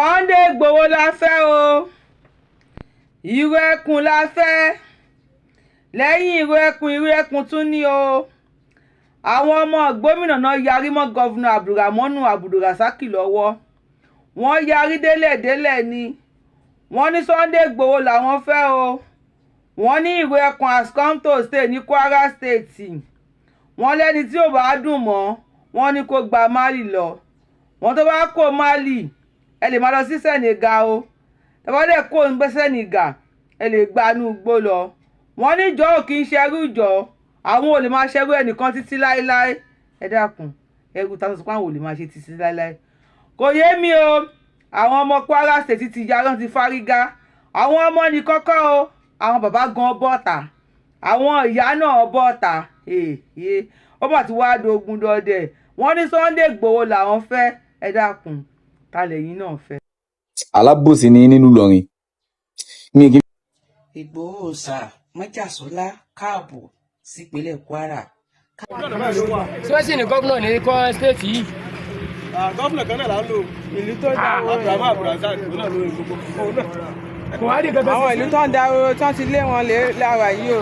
Sunday Igboho la fẹ́ o, Irú Ẹkùn la fẹ́. Lẹ́yìn Irú Ẹkùn, Irú Ẹkùn tún ní o. Àwọn ọmọ gómìnà náà yarí mọ́ Governor Abdulramon Abdulrasaq lọ́wọ́. Wọ́n yarí délẹ̀délẹ̀ ni. Wọ́n ní Sunday Igboho làwọn fẹ́ o. Wọ́n ní Irú Ẹkùn has come to stay ní Kwara State. Wọ́n lẹ́ni tí ò bá dùn mọ́, wọ́n ní kó gba Mali lọ. Wọ́n tó bá kó Mali, ẹ lè máa lọ sí Senegal o. Tẹ́ bá dẹ̀ kó ń gbé Senegal, ẹ lè gba inú igbó lọ. Wọ́n ní ìjọ ò kì í ṣerú ìjọ, àwọn ò lè máa ṣerú ẹnìkan títí láéláé. Ẹ dákun, ẹrú ta ló sọ pé àwọn ò lè máa ṣe títí láéláé? Kò yé mi o. Àwọn ọmọ Kwara State ti yarí, ti fárígá. Àwọn ọmọ ní kọ́kọ́ o, àwọn bàbá gan bọ́ta, àwọn ìyá náà bọ́ta. Ó mà ti wá dogun dọdẹ. Wọ́n ní Sunday Igboho làwọn fẹ́. Ẹ dákun, ta lẹ́yìn náà fẹ́? Alábòsí ni nínú Ìlọrin mi kì í. Ìgbòho òòṣà májàsọ́lá káàbọ̀ sípínlẹ̀ Kwara. Tí wọ́n sì ní gómìnà ní kọ́ state yìí. Governor kan náà là ń lò. Ìlú tó dáwọ́. Abdulrahman Abdulrasaq, òun náà lórí gbogbo òun náà. Kò wá ní kankan. Àwọn ìlú tó ń dáwọ́ tó ti lé wọn lé lára yìí o.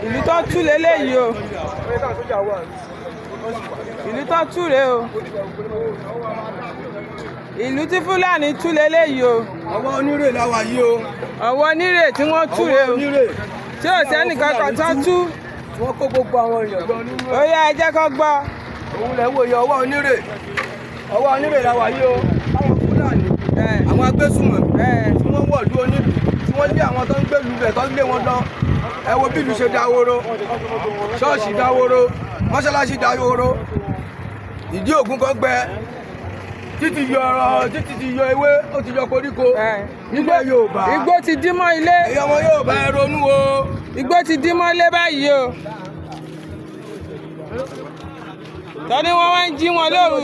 Ìlú tó tú leléyìí o. Ìlú tó tú rèé o. Ìlú tí Fúlàní tú leléyìí o. Ọwọ́ onírè la wà yìí o. Ọwọ́ onírè tí wọ́n tú rèé o. Onírè. Tí ò sẹ́nì kankan tó tú. Tí wọ́n kó gbogbo àwọn èèyàn lọ nínú. Ó yá, ẹ jẹ́ kó gbọ́. Òun lẹ̀ ń wòye ọwọ́ onírè. Ọwọ́ onírè la wà yìí o. Táwọn Fúlàní, àwọn agbésùmọ̀mí tí wọ́n wọ̀lú onílùú, tí wọ́n lé àwọn tó ń gbèlú bẹ̀, tó ń lé wọn lọ. Ẹ wo bí ìlú ṣe dáwóró. Ṣọ́ọ̀ṣì dáwóró, mọ́ṣáláṣí dáwóró, ìdí ògùn kan gbẹ, títí yọ ọ̀rọ̀, títí ti yọ ewé, ó ti yọ koríko nílẹ̀ Yorùbá. Igbó ti dí mọ́ ilé. Èyí ọmọ Yorùbá, ẹ ronú o. Igbó ti dí mọ́ ilé báyìí o. Tọ́ni wọ́n wá ń jí wọn lóru.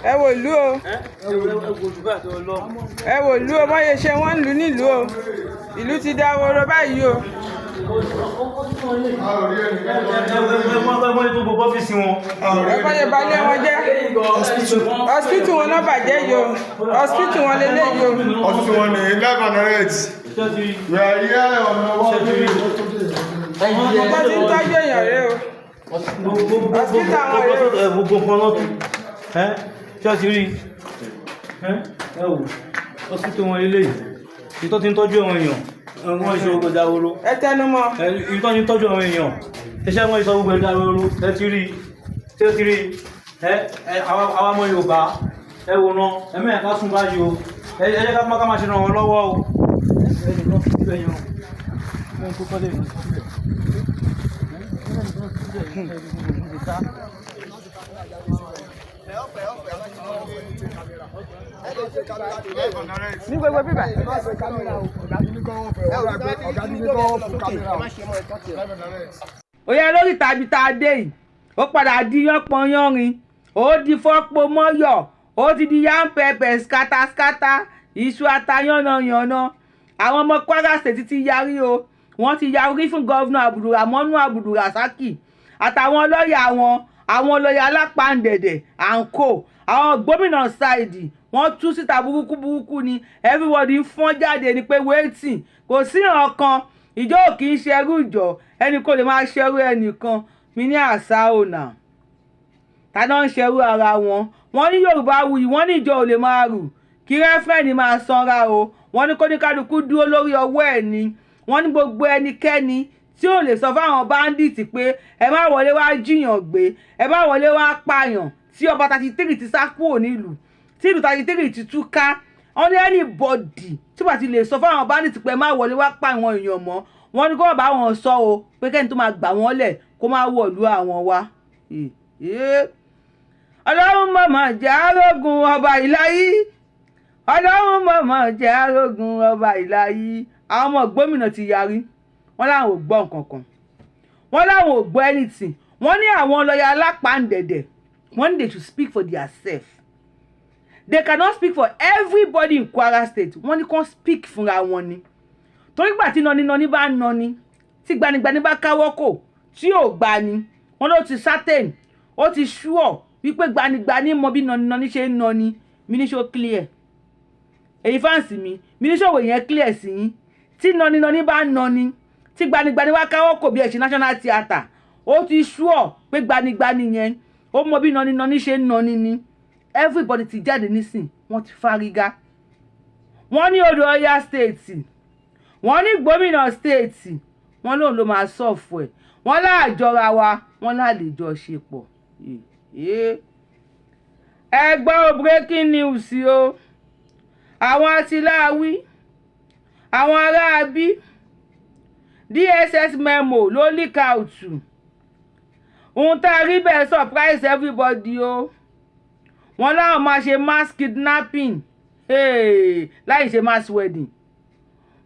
Ẹ wò ìlú o, ẹ wò ìlú o, bọ́yẹ ṣe wọ́n ń lù nílùú o. Ìlú ti dáwóró báyìí o. Wọ́n tó gbogbo ọ́fíìsì wọn. Ẹ bọ́yẹ balẹ̀ wọn jẹ́. Hospital wọn náà bàjẹ́ yìí o. Hospital wọn lélẹ́yìí o. Hospital wọn ní live and direct. We are here on our way. Wọ́n ti ń tọ́jú èèyàn rẹ o. Hospital wọn rẹ o. Gbogbo nǹkan lọ́tù ẹ́ ṣé ti rí ẹ wò hospital wọn eléyìí, ìtọ́ ti ń tọ́jú àwọn èèyàn, wọ́n ṣe gbogbo ìdáwóró. Ẹ tẹnu mọ́. Ìtọ́ ti ń tọ́jú àwọn èèyàn, iṣẹ́ wọn sọ gbogbo ìdáwóró. Ẹ ti rí, ṣé ti rí ẹ? Àwa ọmọ Yorùbá, ẹ wò ná, ẹ mẹ́rin ká sùn báyìí o. Ẹ jẹ́ ká má ṣe ràn wọ́n lọ́wọ́ o. Ẹ lọ síbẹ̀ yẹn o. Ẹ kó kọ́lé ìlú síbẹ̀. Ní gbogbo bíbà. Ó yẹ lórí tàbí tá a dé yìí, ó padà di yánpọnyánrin, ó di fọ́pọ̀ mọ́yọ̀, ó ti di yam pepper skátáskáta, iṣu atayánnayànna. Àwọn ọmọ Kwara State ti yarí o. Wọ́n ti yarí fún Governor Abdulramon Abdulrasaq àtàwọn lọ́ọ̀yà wọn, àwọn lọ́ọ̀yà alápàǹdẹ̀dẹ̀ and co. Àwọn gómìnà ṣáìdì wọ́n tú síta burúkú burúkú ni. Everybody ń fọ́n jáde ni pé wetin? Kò sí ọ̀kan ìjọ ò kì í ṣerú ìjọ, ẹnì kò lè máa ṣerú ẹnìkan. Mi ní àṣà ọ̀nà ta náà ń ṣerú ara wọn. Wọ́n ní Yorùbá wuyì, wọ́n ní ìjọ ò lè máa rù kí rẹ́fẹ̀rẹ́nì máa sanra o. Wọ́n ní kóníkálukú dúró lórí ọwọ́ ẹ̀ ni. Wọ́n ní gbogbo ẹnikẹ́ni tí ò lè sọ fáwọn bandits pé ẹ má wọlé wá jiyàn gbé, ẹ má wọlé wá pààyàn, tí ọba 33 ti sá kúrò nílùú, tí ìlú 33 ti tú ká. Wọ́n ní anybody tí wàá ti lè sọ fáwọn bandits pé ẹ má wọlé wá pa àwọn èèyàn mọ́, wọ́n ní kó bá wọn sọ o, pé kẹ́ni tó máa gbà wọ́n lẹ̀ kó má wọ̀lú àwọn wa. Ọlọ́run mọ̀mọ́ jẹ́ arógun ọba ìláyí. Ọlọ́run mọ̀mọ́ jẹ́ arógun ọba ìláyí. Àwọn ọmọ gómìnà ti yarí, wọ́n láwọn ò gbọ́ nǹkan kan. Wọ́n láwọn ò gbọ́ anything. Wọ́n ní àwọn lọ́ọ̀yà alápàǹdẹ̀dẹ̀, wọ́n ní they should speak for their self. They cannot speak for everybody in Kwara State. Wọ́n ní kàn speak fúnra wọn ni, torí gbà tí nọni-nọni bá ń nọni, tí gbanigbani bá káwọ́ kò tí ò gbani, wọ́n ló ti certain, ó ti sure wípé gbanigbani mọ bí nọni-nọni ṣe ń nọni. Mi ní ṣó clear? Èyí fans mi, mi ní ṣòwò yẹn clear sí yín? Tí nọni-nọni bá ń nọni, tí gbanigbani wá káwọ́ kò bí ẹ̀ṣin National Theatre, ó ti sure pé gbanigbani yẹn, ó mọ bí nọni-nọni ṣe ń nọni ni. Everybody ti jáde nísìn, wọ́n ti fárígá. Wọ́n ní Odò Ọya State, wọ́n ní gómìnà state, wọ́n lóun ló máa solve ẹ̀. Wọ́n láàjọra wa, wọ́n láàlejò ṣe pọ̀. Ẹ gbọ́ o, breaking news o. Àwọn atiláwí, àwọn aráabí, DSS memo ló leak out. Ohun tá a rí bẹ́ẹ̀ surprise everybody o. Wọ́n láwọn máa ṣe mass kidnapping, hey, láì ṣe mass wedding.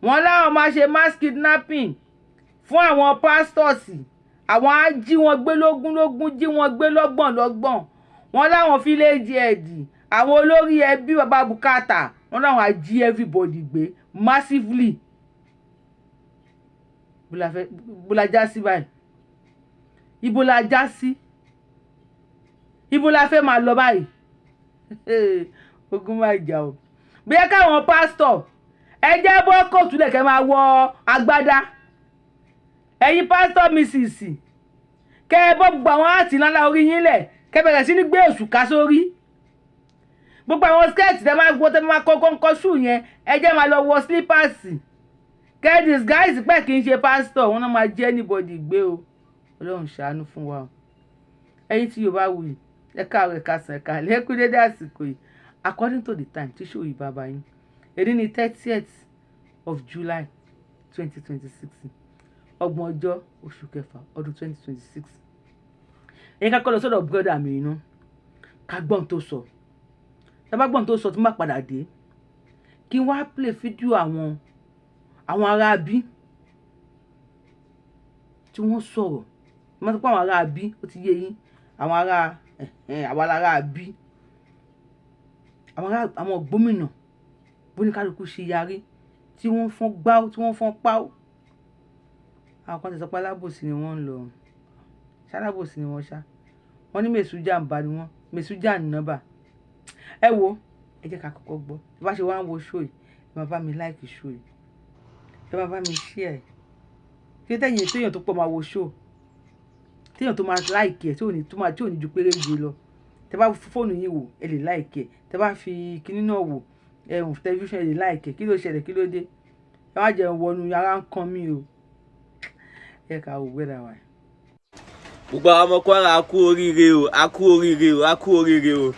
Wọ́n láwọn máa ṣe mass kidnapping fún àwọn pastors. Àwọn á jí wọn gbé lógún lógún, jí wọn gbé lọ́gbọ̀n lọ́gbọ̀n. Wọ́n láwọn village head, àwọn olórí ẹbí, bàbá bùkátà, wọ́n láwọn á jí everybody gbé massively. Bó la já sí báyìí? Ibo la já sí? Ibo la fẹ́ máa lọ báyìí? Ogun máa jà o. Bóyá káwọn pásítọ̀, ẹ jẹ́ bọ́ kóòtù lẹ̀kẹ́, máa wọ agbádá. Ẹ̀yin pásítọ̀ missus, kẹ́ ẹ bọ́ gbogbo àwọn àti ńláńlá orí yín lẹ̀, kẹ́ bẹ̀rẹ̀ sí ní gbé òṣùká sórí. Gbogbo àwọn skirt tẹ́ máa gbọ́, tẹ́ máa kọ́ kọ́ńkọ́ ṣù yẹn, ẹ jẹ́ máa lọ wọ slippers, kẹ́ ẹ disguise pé kì í ṣe pásítọ̀. Wọn náà máa jẹ́ anybody gbé o. Ọlọ́run ṣàánú fún wa o. Ẹ̀yin tí Yorùbá wù yìí, ẹ káàárọ̀, ẹ káàsán, ẹ káalẹ́, ẹ kú dédé àsìkò yìí according to the time tí ṣòwò bàbá yín. Èyí ni 30th of July 2026, 30 ọjọ́ oṣù kẹfà ọdún 2026. Ẹ̀yin ká kọ́ lọ sọ́dọ̀ brother mi iná, ká gbọ́n tó sọ. Tá bá gbọ́n tó sọ, tí n bá padà dé, kí n wá play fídíò àwọn ará bí tí wọ́n sọ̀rọ̀. Wọ́n sọ pé àwọn ará bí, ó ti yé yín, àwọn ará àwọn ará bí, àwọn ará àwọn gómìnà, bóníkálukú ṣe yarí tí wọ́n fọ́n gbáó, tí wọ́n fọ́n páó. Àwọn kan ti sọ pé alábòsí ni wọ́n ń lọ ṣalábòsí ni wọ́n ṣá. Wọ́n ní mẹ̀sù jàǹbá ni wọ́n, mẹ̀sù jàǹnàbà. Ẹ wo, ẹ jẹ́ ká kọ́kọ́ gbọ́. Bí bá ṣe wá ń wo show yìí, ẹ máa bá mi like show yìí, ẹ máa bá mi share ẹ̀. Kí tẹ̀yìn téèyàn tó pọ̀ máa wo show, téèyàn tó máa like ẹ̀, tí ò ní tó máa tí ò ní ju péréje lọ. Tẹ bá fi fóònù yín wò, ẹ lè like ẹ̀. Tẹ bá fi kinní náà wò, ẹ̀hún tẹlifíṣàn, ẹ lè like ẹ̀. Kí ló ṣẹlẹ̀? Kí ló dé? Ẹ má jẹun wọnú yàrá ń kan mí o. Ẹ ká wò gbẹ́dà wáyé. Gbogbo àwọn ọmọ Kwara, a kú oríire o, a kú oríire o, a kú oríire o.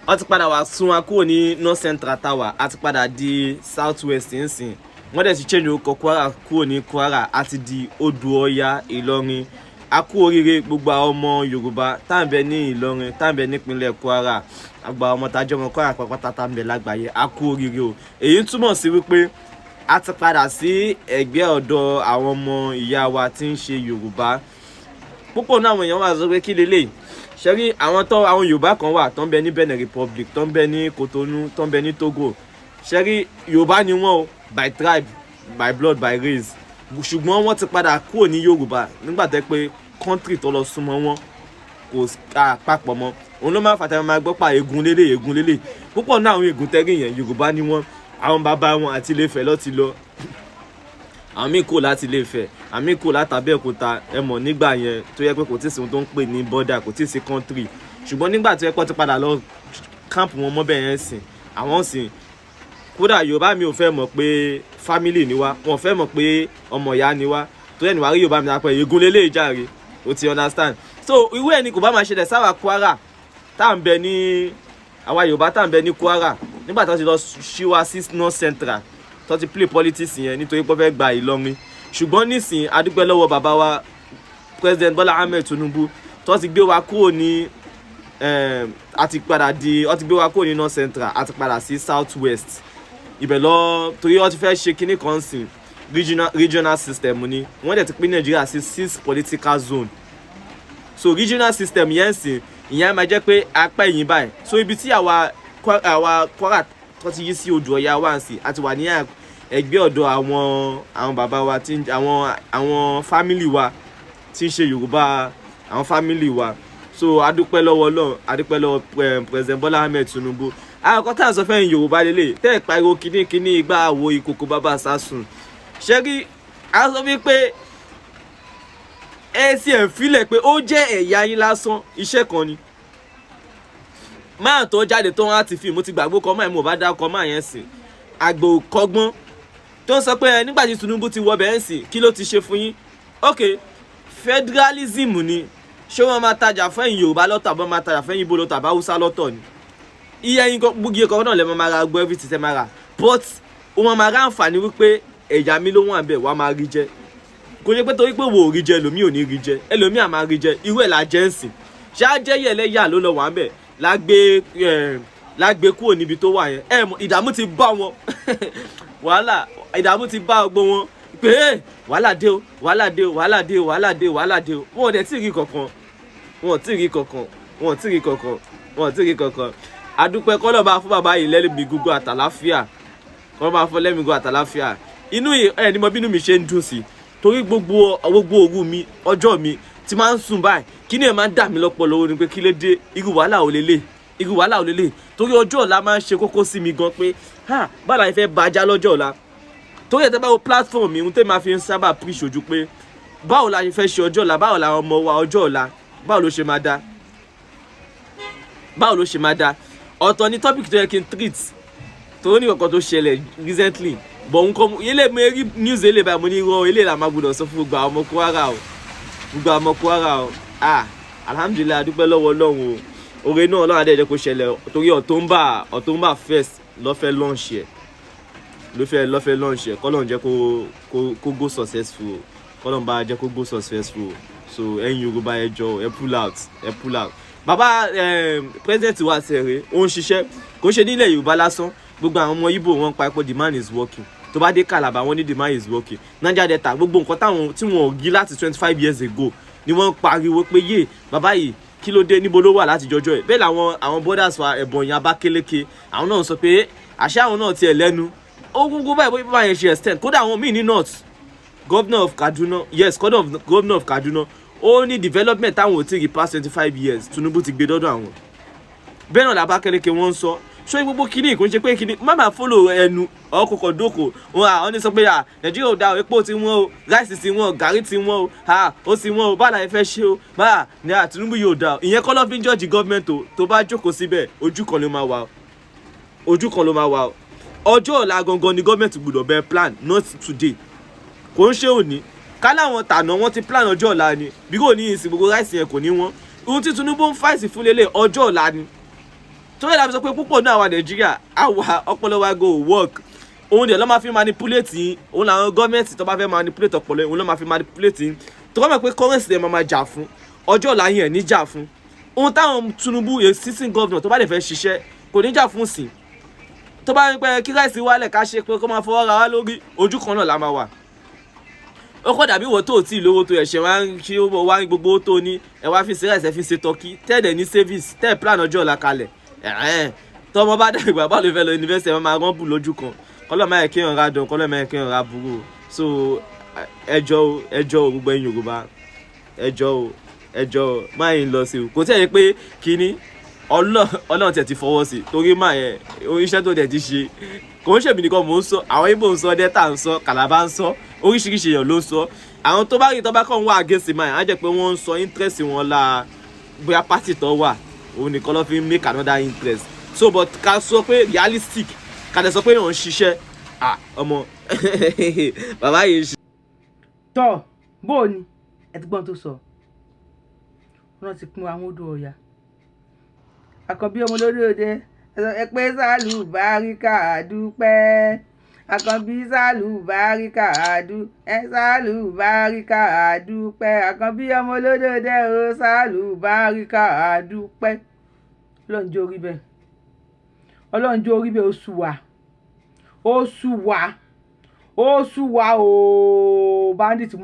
Wọ́n ti padà wá sún wa kúrò ní North Central Tower, a ti padà di South West nsìn. Wọ́n dẹ̀ ti change orúkọ Kwara kúrò ní Kwara, a ti di Odò Ọya Ìlọrin. A kú oríire, gbogbo àwọn ọmọ Yorùbá tá à ń bẹ ní Ìlọrin, tá à ń bẹ nípínlẹ̀ Kwara, àgbà ọmọ tájọ́ ọmọ Kwara pàápàá tá à ń bẹ lágbàáyé, a kú oríire o. Èyí ń túmọ̀ sí wípé a ti padà sí ẹ̀gbẹ́ ọ̀dọ̀ àwọn ọmọ ìyá wa tí ń ṣe Yorùbá. Púpọ̀ náà àwọn èèyàn wà sọ pé kí lélẹ̀ ṣẹ́rí. Àwọn tó àwọn Yorùbá kan wà tó ń bẹ ní Benin Republic, tó ń bẹ ní Cotonou, tó ń bẹ ní Togo. Ṣẹ́rí, Yorùbá ni wọ́n o, by tribe, by blood, by race, ṣùgbọ́n wọ́n ti padà kúrò ní Yorùbá nígbà tẹ́ pé country tó lọ súnmọ́ wọn kò papọ̀ mọ́. Òun ló máa ń fàtàwọn máa gbọ́ pa ègún lélẹ̀, ègún lélẹ̀. Púpọ̀ náà àwọn ègún tẹ́rì yẹn, Yorùbá ni wọ́n. Àwọn bàbá wọn àti Ilé-Ifẹ̀ ló ti lọ. Àwọn míì kò láti Ilé-Ifẹ̀, àwọn míì kò láti Abẹ́òkúta. Ẹ mọ̀ nígbà yẹn tó yẹ pé kò tí ì sí ohun tó ń pè ní border, kò tí ì sí country. Ṣùgbọ́n nígbà tó yẹ pé wọ́n ti padà lọ camp wọn mọ́bẹ̀ yẹn sìn, àwọn sìn kódà Yorùbá mi ò fẹ́ mọ̀ pé family ni wá, wọn ò fẹ́ mọ̀ pé ọmọ ìyá ni wá. Tó yẹ ní wàá rí Yorùbá mi lápẹ́ ègún lélẹ̀ jàre, o ti understand. So irú ẹ̀ ni kò bá máa ṣẹlẹ̀ sáwà Kwara tá à ń bẹ ní, àwa Yorùbá tá à ń bẹ ní Kwara, nígbà tó ti lọ ṣí wa sí North Central, tó ti play politics yẹn nítorí pé ó fẹ́ gba Ìlọrin. Ṣùgbọ́n nísìnyí, a dúpẹ́ lọ́wọ́ bàbá wa President Bola Ahmed Tinubu tó ti gbé wa kúrò ní, a ti padà di, ó ti gbé wa kúrò ní North Central, a ti padà sí South West. Ibẹ̀ lọ torí ó ti fẹ́ ṣe kinní kan sìn. Regional system ni wọ́n dẹ̀ ti pín Nàìjíríà sí six political zone. So regional system yẹn sì, ìyẹn máa jẹ́ pé apá ẹ̀yìn báyìí, so ibi tí àwa Kwara tó ti yí sí odò Ọya wá sí, àti wà ní ẹgbẹ́ ọ̀dọ̀ àwọn bàbá wa tí àwọn family wa tí ń ṣe Yorùbá, àwọn family wa. So adúpẹ́ lọ́wọ́ Ọlọ́run, adúpẹ́ lọ́wọ́ President Bola Ahmed Tinubu. Àkọ́kọ́ tá à ń sọ fẹ́yìn Yorùbá lélẹ̀ tẹ́ ẹ̀ pariwo kíní kíní igbá àwo ìkòkò bàbá sásùn ṣẹ́rí, a sọ wípé ẹ sì ẹ̀ filẹ̀ pé ó jẹ́ ẹ̀yà yín lásán, iṣẹ́ kan ni. Máa tó jáde tó ń láti fi mo ti gbàgbó kọ́ máa mo bá dá kọ́ máa yẹn sìn àgbò kọ́gbọ́n tó ń sọ pé nígbà tí Tinubu ti wọ bẹ́ẹ̀ sìn, kí ló ti ṣe fún yín? Ok, federalism ni. Ṣé wọ́n máa tajà fún ẹ̀yin Yorùbá lọ́tọ̀, àbọ̀ máa tajà fún ẹ̀yin Ìgbò lọ́tọ̀, àbá Haúsá lọ́tọ̀ ni? Iye ẹ̀yin gbogbo ẹ̀kọ́ náà lè máa ra gbọ́ everything tẹ́ máa rà, but wọ́n máa ra àǹfààní wípé ẹ̀yà mi ló wà ń bẹ̀, wàá máa rí jẹ. Kò ní pé torí pé wò ó rí jẹ, ẹlòmíì ò ní rí jẹ, ẹlòmíì à máa rí jẹ. Irú ẹ̀ la jẹ́ ń sìn. Ṣé á jẹ́ yẹ̀lẹ́yà ló lọ wà ń bẹ̀ lágbé kúrò níbi tó wà yẹn? Ẹ mọ̀ ìdààmú ti bá wọn, wàhálà, ìdààmú ti bá gbogbo wọn pé wàhálà dé o, wàhálà dé o, wàhálà dé o, wàhálà dé o, wàhálà dé o. Wọn ò dẹ̀ tí ì rí kankan, wọn ò tí ì rí kankan, wọn ò tí ì rí kankan, wọn ò tí ì rí kankan. Adúpẹ́ kọ́lọ́ bá fún bàbá yìí lẹ́lẹ́mìí gígùn àtàláfíà, kọ́lọ́ bá fún lẹ́mìí gígùn àtàláfíà. Inú ẹ ní mo bínú mi ṣe ń dùn sí, torí gbogbo òru mi, ọjọ́ mi tí máa ń sùn báyìí, kí ni ẹ máa ń dà mí lọ́pọ̀lọpọ̀ ni pé kí ló dé, irú wàhálà ò lélẹ̀, irú wàhálà ò lélẹ̀, torí ọjọ́ ọ̀la máa ń ṣe kókó sí mi gan pé ha, báwo la fẹ́ bàjá lọ́jọ́ ọ̀la. Torí ẹ̀ tẹ́ bá wo platform mi, ohun tẹ́ máa fi ń sábà preach ojú pé báwo la fẹ́ ṣe ọjọ́ ọ̀la, báwo làwọn ọmọ wa ọjọ́ ọ̀la, báwo ló ṣe máa dá, báwo ló ṣe máa dá. Ọ̀tọ̀ ni topic tó yẹ kí n treat, torí ní kankan tó ṣẹlẹ̀ recently, but nǹkan ilé mi rí news ilé báyìí, mo ní irọ́ ilé la máa gbọ́dọ̀ sọ fún gbogbo àwọn ọmọ Kwara o, gbogbo àwọn ọmọ Kwara o. Ah, alhamdulilayi, adúpẹ́ lọ́wọ́ Ọlọ́run o. Oore náà Ọlọ́run adé jẹ́ kó ṣẹlẹ̀, torí October 1st ló fẹ́ launch ẹ̀, ló fẹ́ launch ẹ̀. Kọ́lọ́n jẹ́ kó go successful, kọ́lọ́n bá jẹ́ kó go successful. So ẹ̀yin Yorùbá, ẹ jọ̀ọ́, ẹ pull out, ẹ pull out. Bàbá president wa sẹ̀rẹ̀, ó ń ṣiṣẹ́, kò ń ṣe nílẹ̀ Yorùbá lásán. Gbogbo àwọn ọmọ Ìgbò wọn pa epo, the man is working. Tó bá dé Calabar, wọ́n ní the man is working. Niger Delta, gbogbo nǹkan táwọn tí wọn ò rí láti 25 years ago ni wọ́n ń pariwo pé yé bàbá yìí, kí ló dé, níbo ló wà láti jọjọ́ ẹ̀? Bẹ́ẹ̀ làwọn àwọn borders wa, Ebonyi, Abakaliki, àwọn náà sọ pé àṣẹ àwọn náà tiẹ̀ lẹ́nu ó gúngún báyìí bóyá báyẹn ṣe extend. Kódà àwọn míì ní north, governor of Kaduna, yes, governor of Kaduna, ó ní development táwọn ò tí rí past 25 years, Tinubu ti gbé dọ́dọ̀ àwọn. Bẹ́ẹ̀ náà l'Abakaliki wọ́n ń sọ. Ṣé gbogbo kíní kò ń ṣe pé kíní má máa follow ẹnu ọkọ̀ọ̀kọ̀ dóko wọn? Àwọn ní sọ pé à Nàìjíríà ò da o, epo ti wọ́n o, rice ti wọ́n o, gàrí ti wọ́n o, ha ó ti wọ́n o, báà láyé fẹ́ ṣe o, báà ní à Tinubu yóò da o. Ìyẹn kọ́ ló fi ń judge government o. Tó bá jókòó síbẹ̀, ojú kan ló máa wà o, ojú kan ló máa wà o. Ọjọ́ ọ̀la gangan ni government gbọ́dọ̀ bẹ plan, not today. Kò ń ṣe òní ká láwọn tànà wọn ti plan ọjọ́ ọ̀la ni. Bí kò ní ìsìn, gbogbo rice yẹn kò ní wọ́n. Ohun tí Tinubu ń fight fún lélẹ̀, ọjọ́ ọ̀la ni. Torí ẹ̀ la fi sọ pé púpọ̀ náà àwa Nàìjíríà, àwa ọpọlọ wa go work. Òun dẹ̀ ló máa fi manipulate yín. Òun làwọn gọ́ọ̀mẹ̀ntì tó bá fẹ́ manipulate ọpọlọ yín, òun ló máa fi manipulate yín, tó bá mọ̀ pé currency dẹ̀ máa jà fún ọjọ́ ọ̀la yẹn ní jà fún. Ohun táwọn Tinubu, a sitting governor, tó bá dẹ̀ fẹ́ ṣiṣẹ́, kò ní jà fún sìn. Tó bá ń pẹ́ kí rice wálẹ̀, ká ṣe pé kó máa fọwọ́ ra wá lórí, ojú kan náà la máa wà. Ó kọ́ dàbí ìwọ tó tí lówó tó ẹ̀ṣẹ̀ wá ń ṣe wá ń gbogbo tó ní ẹ wá fi ṣe rice, ẹ fi ṣe turkey, tẹ́ẹ̀dẹ̀ ní service, tẹ́ẹ̀ plan ọjọ́ ọ̀la kalẹ̀. Ẹ̀hẹ́n, tọmọ bá dàgbà, báwo ló fẹ́ lọ yunifásitì? Ẹ máa rán bù lójú kan. Kọ́lọ́ máa yẹ kí èèyàn ra dùn, kọ́lọ́ máa yẹ kí èèyàn ra burú. So ẹjọ́ o, ẹjọ́ o, gbogbo ẹ̀yin Yorùbá, ẹjọ́ o, ẹjọ́ o. Máa yín lọ sí o, kò tí ẹ̀ yẹ pé kínní Ọlọ́run tiẹ̀ ti fọwọ́ sí, torí máa yẹ iṣẹ́ tó dẹ̀ ti ṣe. Kò ń ṣèmi nìkan mò ń sọ, àwọn Ìgbò ń sọ, Delta ń sọ, Calabar ń sọ, oríṣiríṣi èèyàn ló ń sọ. Àwọn tó bá rí tó bá kàn ń wá against máa yẹn á jẹ́ pé wọ́n ń sọ interest wọn la, bóyá party tó wà, òun nìkan ló fi ń make another interest. So but ká sọ pé realistic, ká dẹ̀ sọ pé òun ń ṣiṣẹ́. Ah, ọmọ bàbá yìí ṣe. Tọ́ bó o ní ẹ ti gbọ́n tó sọ, wọ́n ti pín àwọn odò ọ̀yà. Àkànbí ọmọ lórí òde, ẹ pé sálù báríkà dúpẹ́. Àkànbí, sálù báríkà dú ẹ, sálù báríkà dúpẹ́. Àkànbí ọmọ lórí òde o, sálù báríkà dúpẹ́. Ọlọ́run jẹ́ orí bẹ́ẹ̀, Ọlọ́run jẹ́ orí bẹ́ẹ̀. Oṣù wa, oṣù wa, Ó sú wa o, bandit mọ́.